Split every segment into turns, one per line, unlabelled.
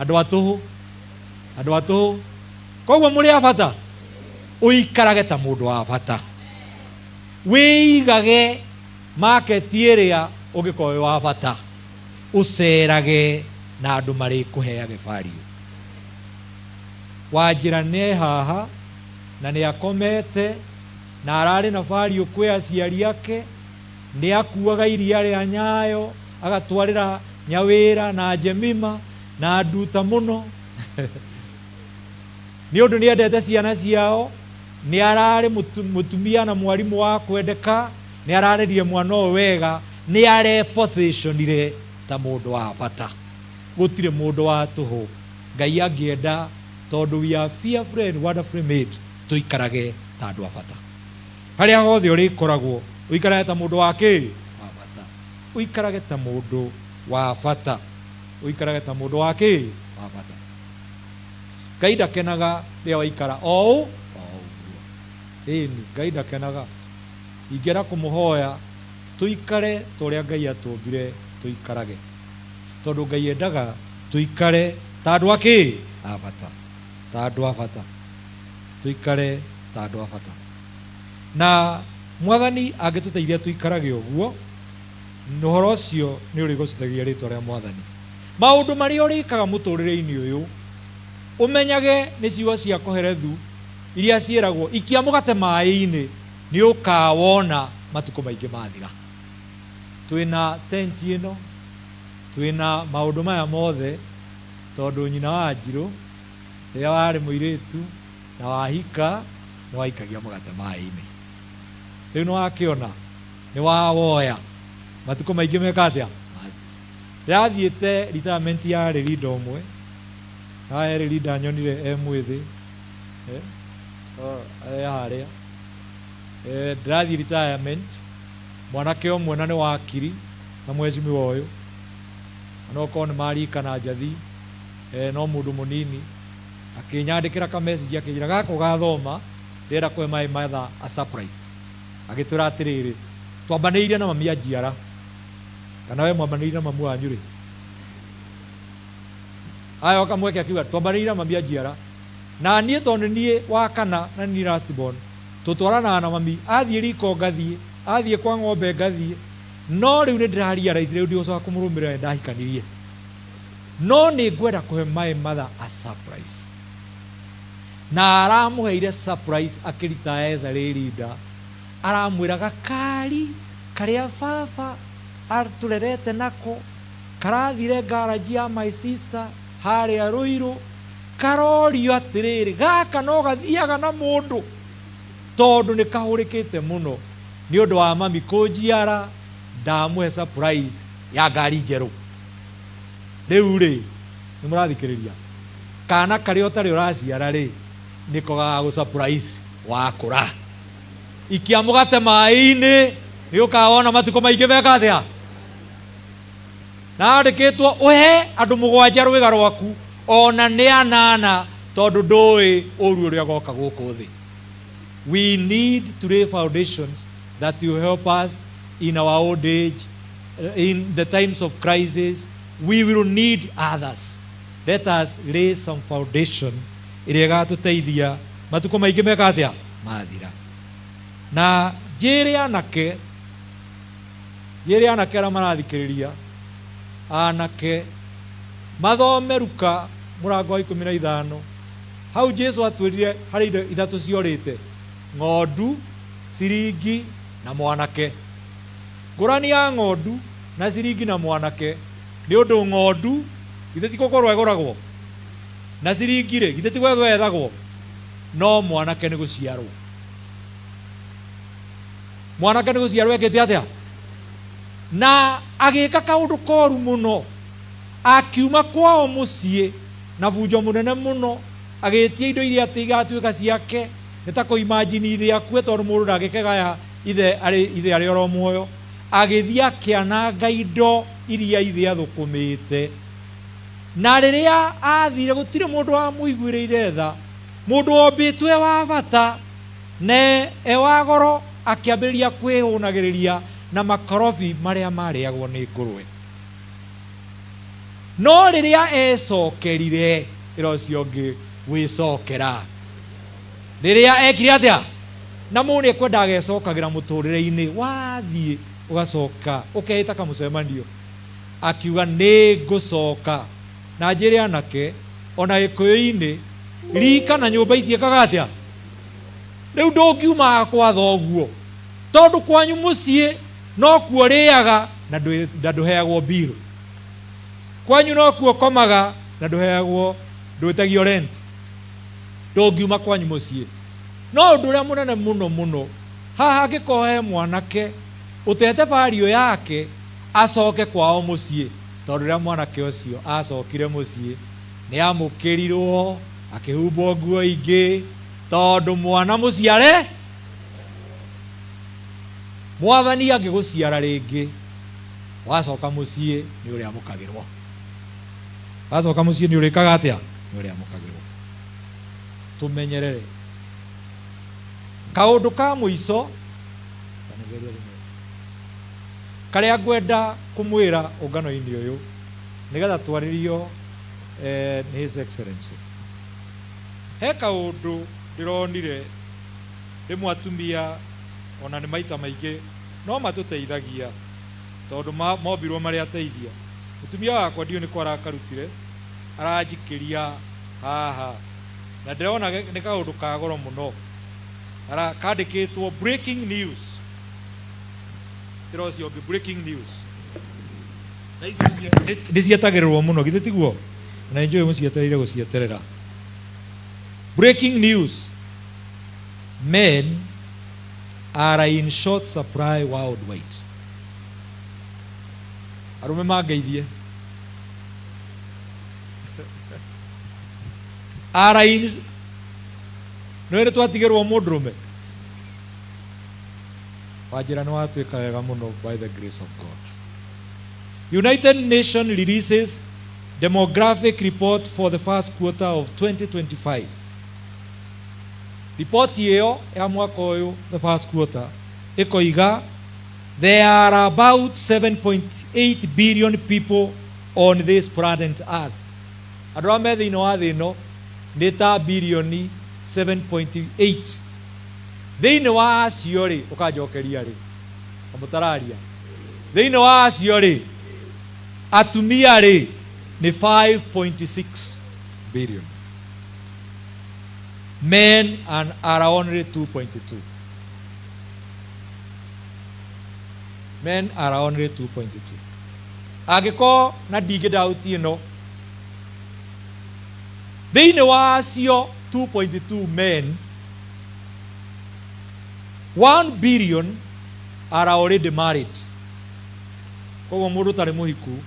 Andũ a tũhũ, andũ a tũhũ. Koguo mũrĩ a bata, ũikarage ta mũndũ wa bata, wĩigage market ĩrĩa ũngĩkorwo wĩ wa bata, ũcerage na andũ marĩkũheage value. Wanjĩra nĩ haha na nĩ akomete na ararĩ na value kwĩ aciari ake, nĩ akuaga iria rĩa Nyayo agatwarĩra Nyawĩra na Jemima na Nduta mũno nĩ ũndũ nĩ endete ciana ciao, nĩ ararĩ mũtumia na mwarimũ wa kwendeka, nĩ ararerire mwana ũyũ wega, nĩ arepositionire ta mũndũ wa bata. Gũtirĩ mũndũ wa tũhũ. Ngai angĩenda, tondũ we are fearfully and wonderfully made, tũikarage ta andũ a bata. Harĩa hothe ũrĩkoragwo, ũikarage ta mũndũ wa kĩ? Wa bata. Ũikarage ta mũndũ wa bata. Ũikarage ta mũndũ wa kĩ? Wa bata. Ngai ndakenaga rĩrĩa waikara o ũ o ũguo. Ĩni, Ngai ndakenaga. Ingĩenda kũmũhoya tũikare ta ũrĩa Ngai atũmbire tũikarage. Tondũ Ngai endaga tũikare ta andũ a kĩ? A bata. Ta andũ a bata. Tũikare ta andũ a bata. Na Mwathani angĩtũteithia tũikarage ũguo, ũhoro ũcio nĩ ũrĩgocithagia rĩtwa rĩa Mwathani. Maũndũ marĩa ũrĩkaga mũtũrĩre-inĩ ũyũ, ũmenyage nĩ ciugo cia Kohelethu iria ciĩragwo, ikia mũgate maĩ-inĩ, nĩ ũkawona matukũ maingĩ mathira. Twĩna tenti ĩno, twĩna maũndũ maya mothe, tondũ nyina wa Njirũ, rĩrĩa warĩ mũirĩtu na wahika, nĩ waikagia mũgate maĩ-inĩ. Rĩu nĩ wakĩona, nĩ wawoya. Matukũ maingĩ meka atĩa? Ndĩrathiĩte retirement ya Leader ũmwe, na he leader nyonire e mwĩthĩ, e harĩa. Ndĩrathiĩ retirement, mwanake ũmwe na nĩ wakiri na mheshimiwa ũyũ, na no okorwo nĩ marika na Njathi, no mũndũ mũnini, akĩnyandĩkĩra ka message akĩnjĩra gaka ũgathoma, ndĩrenda kũhe my mother a surprise. Agĩtwĩra atĩrĩrĩ, twambanĩirie na mami anjiara, kana we mwambanĩirie na mamu wanyu rĩ? Aya kamweke akiuga twambanĩirie na mami anjiara, na niĩ tondũ nĩ niĩ wa kana na nĩ niĩ last born, tũtwaranaga na mami, athiĩ riko ngathiĩ, athiĩ kwa ng'ombe ngathiĩ, no rĩu nĩ ndĩra realize rĩu ndigũcoka kũmũrũmĩrĩra nĩ ndahikanirie, no nĩ ngwenda kũhe my mother a surprise. Na aramũheire surprise akĩritaya as a lay leader, aramwĩra gakari karĩa baba atũrerete nako karathire garage ya my sister harĩa Ruiru, karorio atĩrĩrĩ, gaka no gathiaga na mũndũ, tondũ nĩ kahũrĩkĩte mũno nĩ ũndũ wa mami kũnjiara, ndamũhe surprise ya ngari njerũ. Rĩu rĩ, nĩ mũrathikĩrĩria? Kana karĩa ũtarĩ ũraciara rĩ, nĩko gagagũ surprise wakũra. Ikia mũgate maĩ-inĩ, nĩ ũkawona matukũ maingĩ meka atĩa? Na andĩkĩtwo ũhe andũ mũgwanja rwĩga rwaku, ona nĩ anana, tondũ ndũĩ ũru ũrĩa ũgoka gũkũ thĩ. We need to lay foundations that will help us in our old age, in the times of crisis. We will need others. Let us lay some foundation ĩrĩa ĩgatũteithia matukũ maingĩ meka atĩa? Mathira. Na njĩre anake, njĩre anake arĩa marathikĩrĩria, anake mathome Luka mũrango wa 15. Hau Jesu atwĩrire harĩ indo ithatũ ciorĩte, ng'ondu, ciringi na mwanake. Ngũrani ya ng'ondu na ciringi na mwanake nĩ ũndũ ng'ondu githĩ ti kũgũrwo ĩgũragwo, na ciringi rĩ githĩ ti gwethwo yethagwo, no mwanake nĩ gũciarwo. Mwanake nĩ gũciarwo ekĩte atĩa? Na agĩka kaũndũ koru mũno, akiuma kwao mũciĩ na bunjo mũnene mũno, agĩtia indo iria atĩ igatuĩka ciake, nĩ ta kũimagine ithe akue, tondũ mũndũ ndangĩkegaya ithe arĩ ithe arĩ oro muoyo. Agĩthiĩ akĩananga indo iria ithe athũkũmĩte. Na rĩrĩa athire gũtirĩ mũndũ wamũiguĩrĩire tha, mũndũ wombĩtwo e wa bata na e wa goro, akĩambĩrĩria kwĩhũnagĩrĩria na makorobi marĩa marĩagwo nĩ ngũrwe. No rĩrĩa ecokerire, ĩra ũcio ũngĩ gwĩcokera. Rĩrĩa ekire atĩa? Na mũndũ nĩ ekwenda agecokagĩra mũtũrĩre-inĩ, wathiĩ ũgacoka ũkehĩta kamũcemanio, akiuga nĩ ngũcoka. Na njĩre anake, ona Gĩkũyũ-inĩ, rika na nyũmba itiĩkaga atĩa? Rĩu ndũngiuma kwa thoguo, tondũ kwanyu mũciĩ nokuo ũrĩaga na ndũheagwo bill. Kwanyu nokuo ũkomaga na ndũheagwo, ndwĩtagio rent. Ndũngiuma kwanyu mũciĩ. No ũndũ ũrĩa mũnene mũno mũno, haha hangĩkorwo he mwanake ũtete value yake, acoke kwao mũciĩ. Tondũ rĩrĩa mwanake ũcio acokire mũciĩ, nĩ amũkĩrirwo, akĩhumbwo nguo ingĩ, tondũ mwana mũciare, Mwathani angĩgũciara rĩngĩ, wacoka mũciĩ nĩ ũrĩamũkagĩrwo. Wacoka mũciĩ nĩ ũrĩkaga atĩa? Nĩ ũrĩamũkagĩrwo. Tũmenyerere. Kaũndũ ka mũico, karĩa ngwenda kũmwĩra ũngano-inĩ ũyũ, nĩgetha twarĩrio nĩ His Excellency. He kaũndũ ndĩronire rĩmwe atumia ona nĩ maita maingĩ no matũteithagia tondũ mombirwo marĩ ateithia. Mũtumia wakwa ndiũĩ nĩkũ arakarutire, aranjikĩria haha na ndĩrona nĩ kaũndũ ka goro mũno. Kandĩkĩtwo breaking news. Ĩra ũcio ũngĩ breaking news. Na icio nĩ cietagĩrĩrwo mũno, githĩ tiguo? Na nĩ njũĩ mũcietereire gũcieterera. Breaking news. Men are in short supply worldwide. Arũme mangeithie. Are in nĩ nĩ twatigĩrwo mũndũrũme. Wanjĩra nĩ watwĩka wega mũno by the grace of God. United Nations releases demographic report for the first quarter of 2025. Ripoti ĩyo ya mwaka ũyũ, the first quarter, ĩkoiga there are about 7.8 billion people on this planet Earth. Andũ arĩa me thĩinĩ wa thĩ ĩno nĩ ta bilioni 7.8. Thĩinĩ wa acio rĩ, ũkanjokeria rĩ, na mũtararia. Thĩinĩ wa acio rĩ, atumia rĩ nĩ 5.6 billion. Men and are only 2.2. Men are only 2.2. Angĩkorwo na ndingĩ doubt ĩno, thĩinĩ wa acio 2.2 men, 1 billion are already married. Koguo mũndũ ũtarĩ mũhiku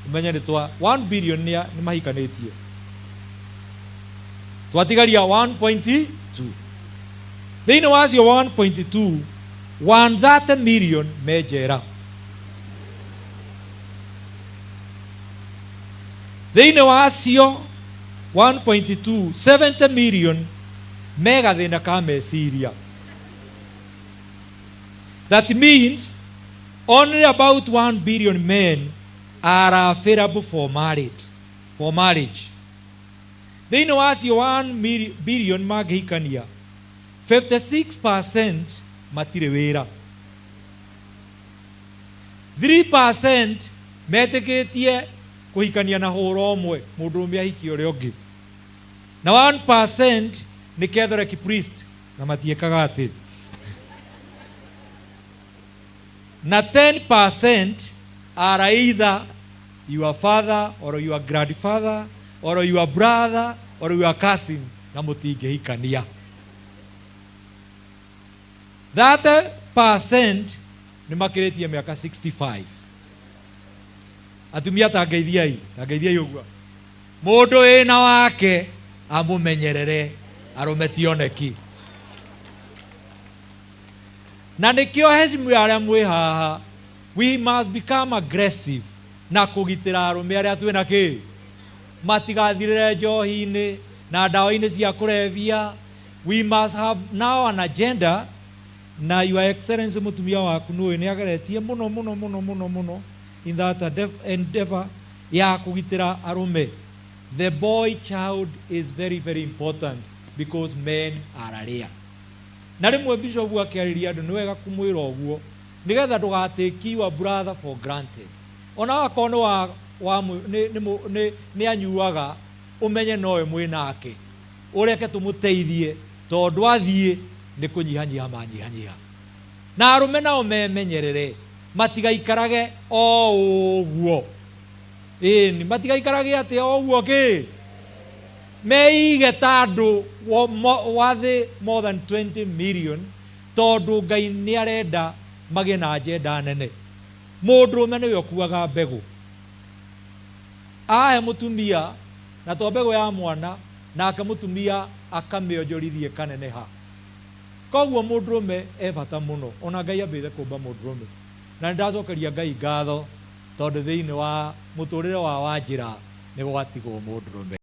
ũmenye nĩ twa 1 billion nĩ mahikanĩtie. Twatigaria 1.2. Thĩinĩ wa acio 1.2, 130 million me njera. Thĩinĩ wa acio 1.2, 70 million me gathĩna ka meciria. That means only about 1 billion men are available for marriage. For marriage. Thĩinĩ wa acio 1 billion mangĩhikania, 56% matirĩ wĩra. 3% metĩkĩtie kũhikania na hũra ũmwe, mũndũrũme ahikie ũrĩa ũngĩ. Na 1% nĩ Catholic priest na matiĩkaga atĩ. Na 10% are either your father or your grandfather or your brother or your cousin na mũtingĩhikania. 30% nĩ makĩrĩtie mĩaka 65. Atumia tangeithiai, tangeithiai ũguo. Mũndũ wĩna wake amũmenyerere, arũme ti oneki. Na nĩkĩo hecimu ya arĩa mwĩ haha, we must become aggressive na kũgitĩra arũme arĩa twĩna kĩ, matigathirĩre njohi-inĩ na ndawa-inĩ cia kũrebia. We must have now an agenda. Na Your Excellency mũtumia waku nĩũĩ nĩ ageretie mũno mũno mũno mũno mũno in that endeavor. Ya kũgitĩra arũme. The boy child is very very important because men are rare. Na rĩmwe bishop akĩarĩria andũ nĩ wega kũmwĩra ũguo nĩgetha ndũgatake your brother for granted. Ona wakorwo nĩ wa, wa nĩ, nĩ, nĩ, nĩ anyuaga, ũmenye nowe mwĩnake, ũreke tũmũteithie tondũ athiĩ nĩ kũnyihanyiha manyihanyiha. Na arũme nao memenyerere matigaikarage o ũguo. Ĩni, matigaikarage atĩ o ũguo kĩ meige ta andũ wathĩ more than 20 million, tondũ Ngai nĩ arenda magĩe na agenda nene. Mũndũrũme nĩwe ũkuaga mbegũ, ahe mũtumia na to mbegũ ya mwana, nake mũtumia akamĩonjorithie kaneneha. Koguo mũndũrũme e bata mũno. Ona Ngai ambĩte kũmba mũndũrũme, na nĩ ndacokeria Ngai ngatho tondũ thĩinĩ wa mũtũrĩre wa Wanjĩra nĩ gwatigwo mũndũrũme.